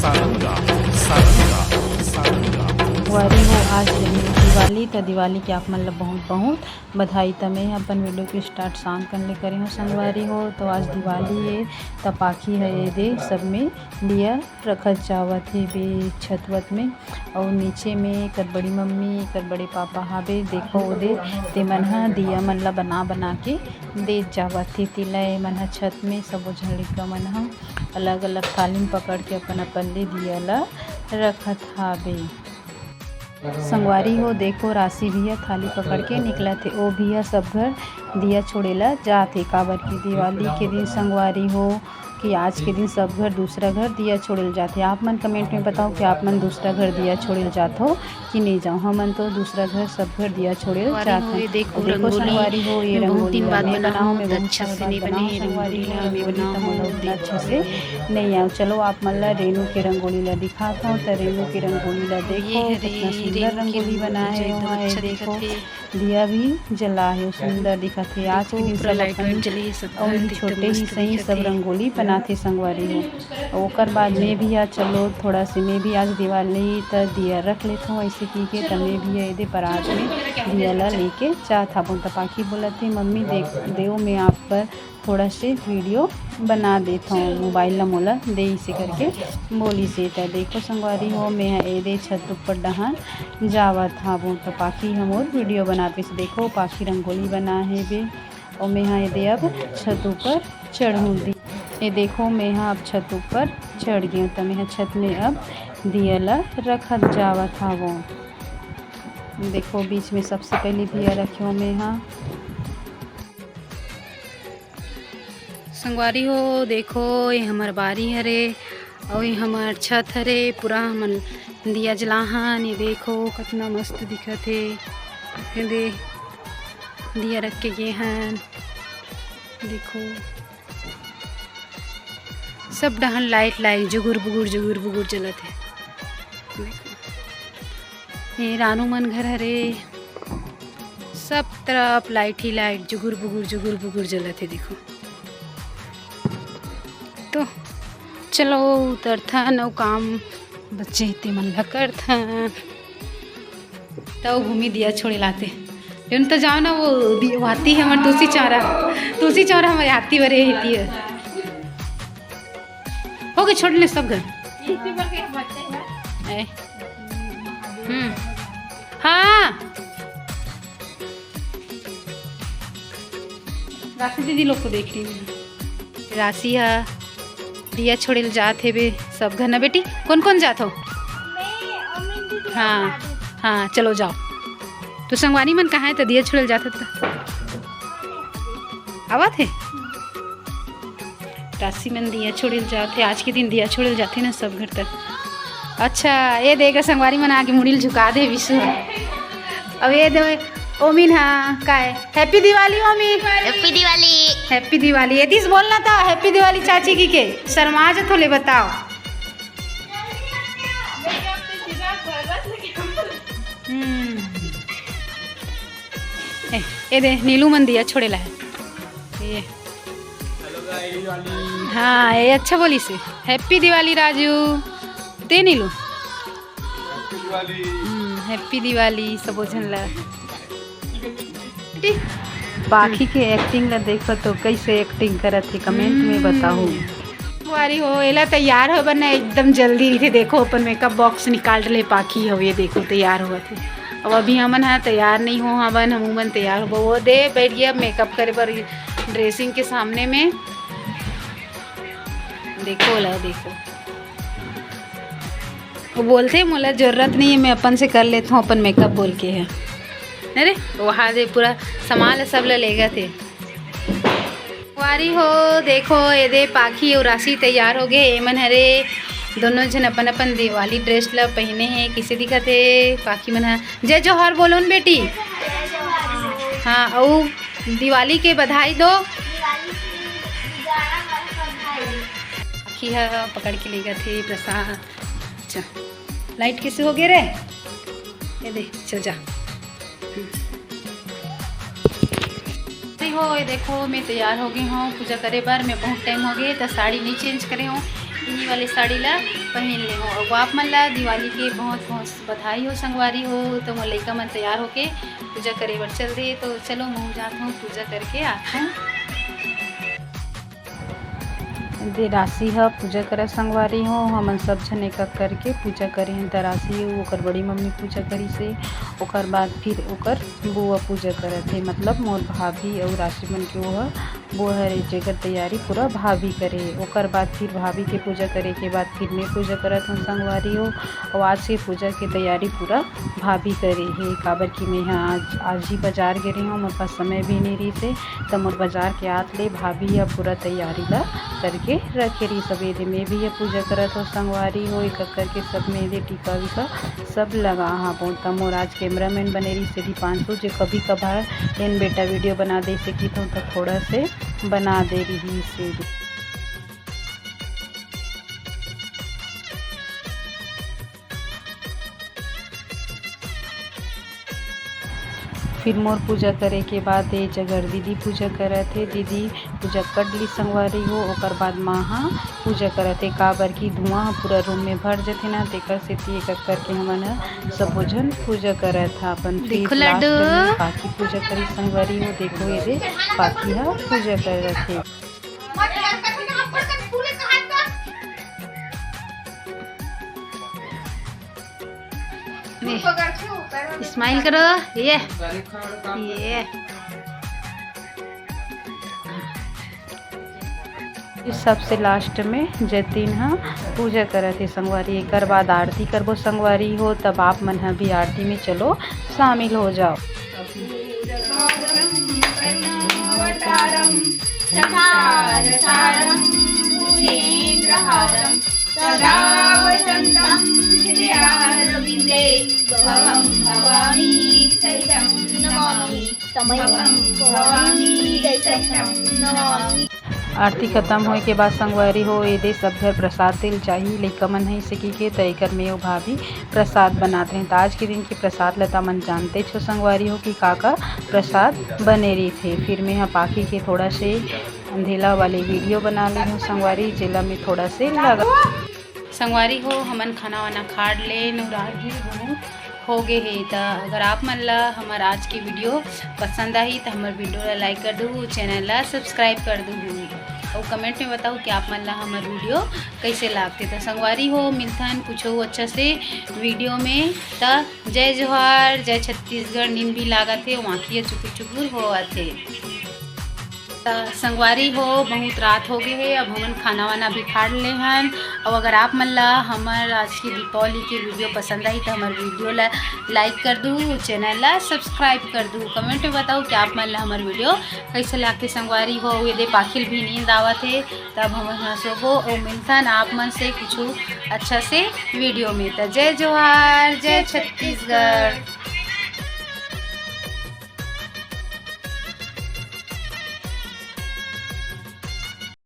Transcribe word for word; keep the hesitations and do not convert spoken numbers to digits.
संगवारी हो, आज दिवाली, त दिवाली के आप मन ल बहुत बहुत बधाई। त मैं अपन वीडियो के स्टार्ट शाम कन ले करे हूँ संगवारी हो। तो आज दिवाली है, त पाखी है ये दे सब में दिया रखत जावत हे बे छतवत में। और नीचे में एकर बड़ी मम्मी, एकर बड़े पापा हाबे। देखो ओदे, ते मन ह दिया मन ला बना बना के दे जावत हे। तिला ए मन ह छत में सबो झन लइका मन ह अलग-अलग थाली म पकड़ के अपन-अपन ले दिया ल रखत हाबे। संगवारी हो, देखो, राशि भी ह थाली पकड़ के निकलत हे। ओ भी ह सब घर दिया छोड़े ला जात हे, काबर कि दिवाली के दिन, संगवारी हो, कि आज के दिन सब घर दूसरा घर दिया छोड़े ल जात हे। आप मन कमेंट में बताओ कि आप मन दूसरा घर दिया छोड़े ल जात हो कि नहीं जाओ। हमन तो दूसरा घर सब घर दिया छोड़े ल जात हन। देखो संगवारी हो, ये रंगोली मैं बनाऊँ, मैं बहुत अच्छा से नहीं बने, रंगोली ला मैं बनाऊँ, अच्छा से नहीं आयो। चलो, आप मन ला रेनू के रंगोली ला दिखात हूँ। तो रेनू के रंगोली ला देखो, कितना सुंदर रंगोली बनाए हे। वहाँ ये देखो, दिया भी जला हे, सुंदर दिखत हे। आज के दिन सब अपन अउ छोटे ही सही सब रंगोली बनाथे संगवारी हो। ओकर बाद मैं भी आज, चलो, थोड़ा से मैं भी आज दिवाली त दिया रख लेथव, ऐसे की के त मैं भी एदे परात में दिया ला लेके जात हाबों। त पाखी बोलत हे, "मम्मी, देख देव, मैं आप पर थोड़ा से वीडियो बना देत हूँ, मोबाइल ला मोला दे," इसे करके बोली से। त देखो संगवारी हो, मैं ह एदे छत ऊपर डहान जावत हाबों, त पाखी ह मोर वीडियो बनात हे। देखो, पाखी रंगोली बना हे बे, और मैं ह एदे अब छत ऊपर चढ़ूँ दी। ये देखो, मैं ह अब छत ऊपर चढ़ गई हूँ, त मैं ह छत में अब दिया ला रखत जावत हावों। देखो, बीच में सबसे पहले दिया रखे हूँ मैं ह। संगवारी हो, देखो, ये हमर बारी हरे, अउ ये हमर छत हरे। पूरा हमन दिया जलाहन। ये देखो, कितना मस्त दिखत हे। ये दे, दिया रख के गे हन। देखो, सब डहन लाइट लाइट जुगुर बुगुर, जुगुर बुगुर जलत हे। देखो। ये रानू मन घर हरे, सब तरफ लाइट ही लाइट, जुगुर बुगुर, जुगुर बुगुर जलत हे। देखो, तो चलो उतरथन, अउ काम बचे हे ते मन ला करथन। तब घूमी दिया छोड़े लाते। लेकिन तो जाओ ना, वो दि-, वाती है हमर तुलसी चौरा, तुलसी चौरा हमर आती बरे हेती है। हो गए, छोड़ ले सब घर। ए। हम्म। हाँ। राशि दीदी लोग को देख रही हूँ। राशि हा दिया छोड़े ल जात हे बे सब घर ना बेटी। कौन कौन जात हो? हाँ, हाँ, चलो जाओ। तो संगवारी मन कहाँ है तो दिया छोड़े ल जात हे तो आवत हे। राशि मन दिया छोड़े ल जात हे, आज के दिन दिया छोड़े ल जाथे ना सब घर तक। अच्छा, ये देख संगवारी मन आगे मुड़ी ल झुका दे विशु। अब ये दे ओमिन, हाँ, काय? Happy Diwali ओमिन। Happy Diwali. Happy Diwali. ये दिस बोलना था Happy दिवाली चाची की के। शर्मा जथो ले बताओ। हम्म। ए, ए दे, नीलू मन दिया छोड़े ला है। ये। हाँ, ये अच्छा बोली से। Happy दिवाली राजू। ते नीलू। हम्म, Happy दिवाली सबो झन ला। पाखी के acting ला देखो तो कैसे acting करत हे, comment में बताओ। संगवारी हो, एला तैयार होए बर ना एकदम जल्दी रहिथे। देखो, अपन makeup box निकाल ले पाखी हो, ये देखो तैयार होवत हे। अब अभी हमन हा तैयार नहीं हो हवन, हमू मन तैयार होबो। वो दे बैठ गया makeup करे बर dressing के सामने में। देखो ला, देखो। वो बोलथे, "मोला जरूरत नहीं है, मैं अपन से कर लेता हूँ, अपन makeup," बोल के है। अरे, वहाँ दे पूरा सामान ला सब ला लेगथे। संगवारी हो, देखो, ये दे पाखी अउ राशि तैयार हो गए। एमन हरे दोनों झन अपन अपन दिवाली dress ला पहने हैं। किसे दिखत हे पाखी मन हा? जय जोहार बोलो न बेटी। हाँ, अउ दिवाली के बधाई दो। पाखी हा पकड़ के लेगथे प्रसाद। अच्छा, light कैसे हो गए रे? ये दे, चल जा। हो, ये देखो, मैं तैयार हो गई हूँ पूजा करे बर। मैं बहुत time हो गए तो साड़ी नहीं change करे हूँ। इही वाले साड़ी ला पहिन ले हो। अउ आप मन ला दिवाली के बहुत बहुत बधाई हो संगवारी हो। तो मोर लइका मन तैयार होके पूजा करे बर चल दे, तो चलो महूं जात हूँ पूजा करके आत हूँ। दे राशि ह पूजा करत संगवारी हो, हमन सब झन एक एक करके पूजा करे हन। त राशि ओकर बड़ी मम्मी पूजा करिस हे, ओकर बाद फिर ओकर बुआ पूजा करत हे, मतलब मोर भाभी अउ राशि मन के वो ह बुआ हरे, जेकर तैयारी पूरा भाभी करे। ओकर बाद फिर भाभी के पूजा करे के बाद फिर मैं पूजा करत हूँ संगवारी हो। अउ आज के पूजा के तैयारी पूरा भाभी करे हे, काबर कि मैं ह आज, आज ही बाजार गे रही हूँ, मोर पास समय भी नहीं रहिस हे, त मोर बाजार के आत ले भाभी ह पूरा तैयारी ला करके रखे रहिस। सब एदे मैं भी ह पूजा करत हूँ संगवारी हो, एक एक करके सब मैं एदे टीका वीका सब लगा हाबों। त मोर आज कैमरामैन बने रहिस हे दीपांशु, जे कभी कभार एन बेटा वीडियो बना दे सकित हूँ, त थोड़ा से बना दे रहिस हे। फिर मोर पूजा करे के बाद ए जगह दीदी पूजा करत हे। दीदी पूजा कर ली संगवारी हो, ओकर बाद माँ ह पूजा करत हे, काबर कि धुआं ह पूरा रूम में भर जथे ना, तेकर सेती एक एक करके हमन ह सबो झन पूजा करत ह अपन। फिर देखो last लड्डू। में पाखी पूजा करी संगवारी हो, देखो एदे पाखी ह पूजा करत हे। स्माइल करो, ये, ये। सबसे लास्ट में जतिन ह पूजा करत हे संगवारी। एकर बाद आरती करबो संगवारी हो, तब आप मन ह भी आरती में चलो शामिल हो जाओ। आरती खत्म होए के बाद संगवारी हो, एदे सब घर प्रसाद तेल चाही, लइका मन है सकी के, त एकर में वो भाभी प्रसाद बनात रहे। त आज के दिन के प्रसाद ल त मन जानते छो संगवारी हो कि का का प्रसाद बने रहिथे। फिर मैं ह पाखी के थोड़ा से अंधेला वाले वीडियो बना ली हूँ संगवारी, जेला मैं थोड़ा से लगा। संगवारी हो, हमन खाना वाना खा ले, नवरात भी बहुत हो गे हे। त अगर आप मन ला हमर आज के वीडियो पसंद आही, त हमर वीडियो ला लाइक कर दूहू, चैनल ला सब्सक्राइब कर दूहू, अउ कमेंट में बताओ कि आप मन ला हमर वीडियो कैसे लागथे। त संगवारी हो, मिलथन कुछ अच्छा से वीडियो में। त जय जोहार, जय छत्तीसगढ़। नींद भी लागत हे, आँखी ह चुकुर चुकुर होवत हे। त संगवारी हो, बहुत रात हो गे हे, अब हमन खाना वाना भी खा ले हन। अउ अगर आप मन ला हमर आज की दीपावली के वीडियो पसंद आई, त हमर वीडियो ला लाइक कर दू, चैनल ला सब्सक्राइब कर दू, कमेंट में बताओ कि आप मन ला हमर वीडियो कैसे लागथे। संगवारी हो, ये दे पाखिल भी नींद आवत हे, तब हमन ह सोबो। अउ मिलथन आप मन से कुछ अच्छा से वीडियो में। त जय जोहार, जय छत्तीसगढ़।